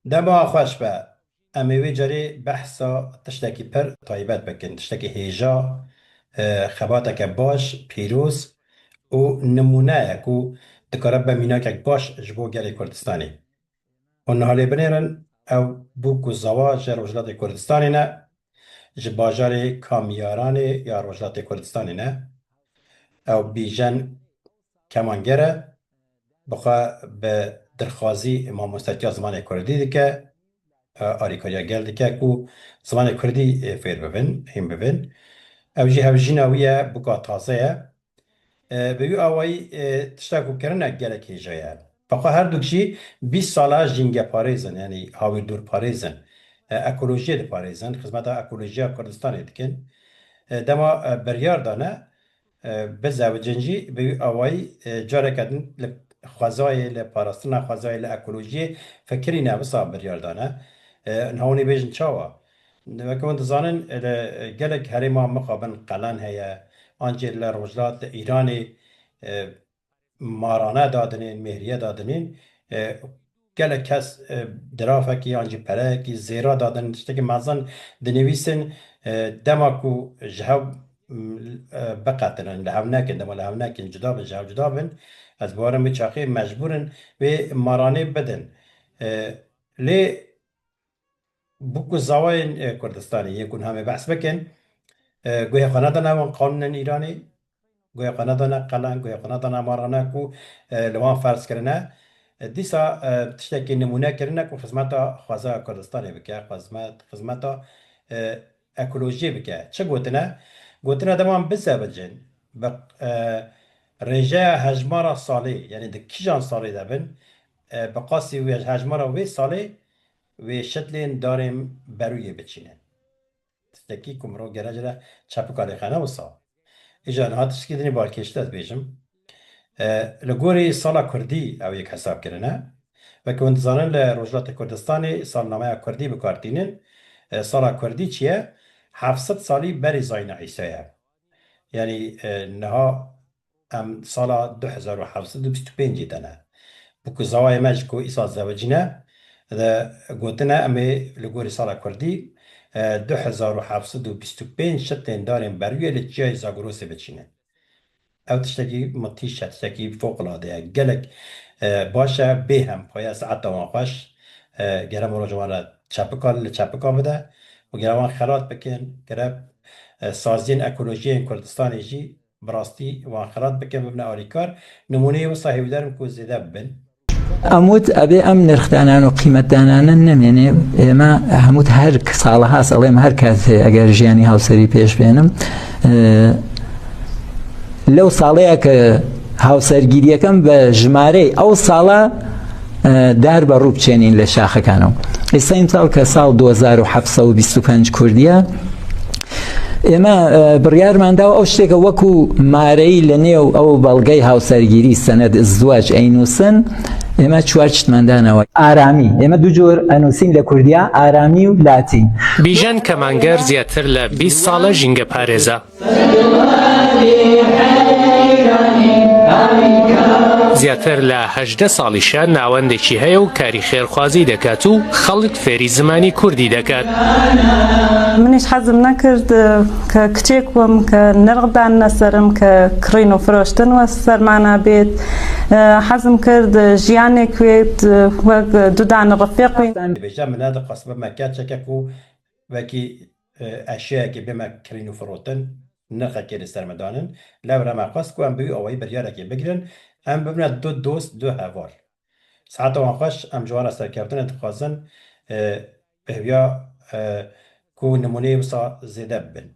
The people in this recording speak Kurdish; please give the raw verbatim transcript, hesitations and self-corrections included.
Dema xweş be. Em ê wê carê behsa tiştekî pir taybet bikin, tiştekî hêja, e, xebateke baş, pîroz û nimûne ye ku dikare be mînakek baş ji bo gelê Kurdistanê. Hûn niha lê binêrin, ew bûk û zawa ji Rojhilatê Kurdistanê ne, ji bajarê Kamiyaranê ya Rojhilatê Kurdistanê ne. Ew Bîjen Kemanger e, bi xwe bi dirxwazî mamostetiya zimanê kurdî dike, e, alîkariya gel dike ku zimanê kurdî, e, fêr bibin, hîn bibin. Ew jî hevjîna wî ye, bûka taze ye. E, bi wî awayî, e, tişta ku kirine gelek hêja ye. Bi xwe her duk jî bîst sala jîngeparêz in, yanî hawîrdorparêz in. E, ekolojiyê diparêzin, xizmeta ekolojiya Kurdistanê dikin. E, dema, e, biryar dane, e, bizewicin jî bi wî awayî, e, careke din li xwezayê, li parastina xwezayê, li ekolojiyê fikirîne, wisa biryar dane. E, niha hûn ê bêjin çawa? Weke hûn dizanin, li gelek herêma mixabin qelen heye, ancî li Rojhilat, li Îranê, e, marane dadinên, mêhriye dadinên, e, gelek kes, e, dirafekî yan jî pereyekî zêra dadin, tiştekî mezin dinivîsin, e, dema ku ji hev, m, e, biqetinin, li hev nekin, dema li hev nekin, cuda bin, ji hev cuda bin, ez bawerim wê çaxê mecbûr in wê maranê bidin. E, lê bûk û zawayên, e, Kurdistanê yên ku niha me behs bikin, e, guhê xwe nedane wan qanûnên Îranê, guhê xwe nedane qelen, guhê xwe nedane marane ku, e, li wan ferz kirine. E, dîsa, e, tiştekî nimûne kirine ku xizmeta xwezaya Kurdistanê bike, xizmet, xizmeta, e, ekolojiyê bike. Çi gotine? Gotine dema em bizewicin, bi, e, rêjeya hejmara salê, yanî di kîjan salê de bin, e, bi qasî wê hejmara wê salê wê şitlên darên berûyê biçînin. Tiştekî ku mirov gere jê re çepika lêxene wisa. Îja niha tiştekî dinê balkêş de ez bêjim. E, li gorî sala kurdî ew yek hesab kirine. Weke hûn dizanin li Rojhilatê Kurdistanê salnameya kurdî bi kar tînin. E, sala kurdî çi ye? Heft sed salî berî zayîna Îsa ye. Yanî, e, niha em sala du hezar û heft sed û bîst û pêncê de ne. Bûk û zawayê me ji ku îsal zewicîne, de gotine em ê li gorî sala kurdî, e, du hezar û heft sed û bîst û pênc şitlên darên berûyê li çiyayê Zagorosê biçînin. Ew tiştekî mitîş e, tiştekî foqulade ye. Gelek, e, baş e, bêhem xwe ye, saeta wan xweş, e, gere mirov ji wan re çepika, li çepika bide û gere wan xelat bikin, gere, e, saziyên ekolojiyên Kurdistanê jî bi rastî wan xelat bikin, bibine alîkar. Nimûneyê wisa hêvîdar im ku zêde bibin. Em wit, ebê em nirxdanan û qîmetdananên nemênê. ئێمە هەمووت هەر ساڵەها سەڵێم، هەر کات ئەگەر ژیانی هاوسەری پێش بێنم، ئێ، لەو ساڵەیە کە هاوسەرگیریەکەم بە ژمارەی ئەو ساڵە، ئێ، دار بە ڕوو بچێنین لە شاخەکانەوە. ئێستا ئیمساڵ کە ساڵ دوو هەزار و حەفت سەد و بیست و پەنج کوردیە، ئێمە، ئێ، بڕیارمان داوە ئەو شتێکە وەکو مارەی لە نێو ئەو بەڵگەی هاوسەرگیری، سەنەد ئزدواج، ئەینووسن، ئێمە چوار شتمان دانەوە. ئارامی. ئێمە دوو جۆر ئەنووسین لە کوردیا، ئارامی و لاتین. بیژەن کەمانگەر زیاتر لە بیست ساڵە ژینگە پارێزە. زیاتر لە هەژدە ساڵیشە ناوەندێکی هەیە و کاری خێرخوازی دەکات و خەڵک فێری زمانی کوردی دەکات. منیش حەزم نەکرد، کە کچێک بم، کە نرخدان نەسەرم، کە کڕین و فرۆشتن وە سەرمانە بێت. حەزم کرد ژیانێک بێت، وەک دوو دانە ڕفیق بین. Dibêje min nedixwest bime keçeke ku wekî, e, eşyayekê bime kirîn û firotin, nirxekê li ser me danin. Lewre me xwest ku em bi wî awayî biryarekê bigirin, em bibine du dost, du heval. Saeta wan xweş, em ji wan re serkeftinê dixwazin, e, bi hêviya, e, ku nimûneyê wisa zêde bibin.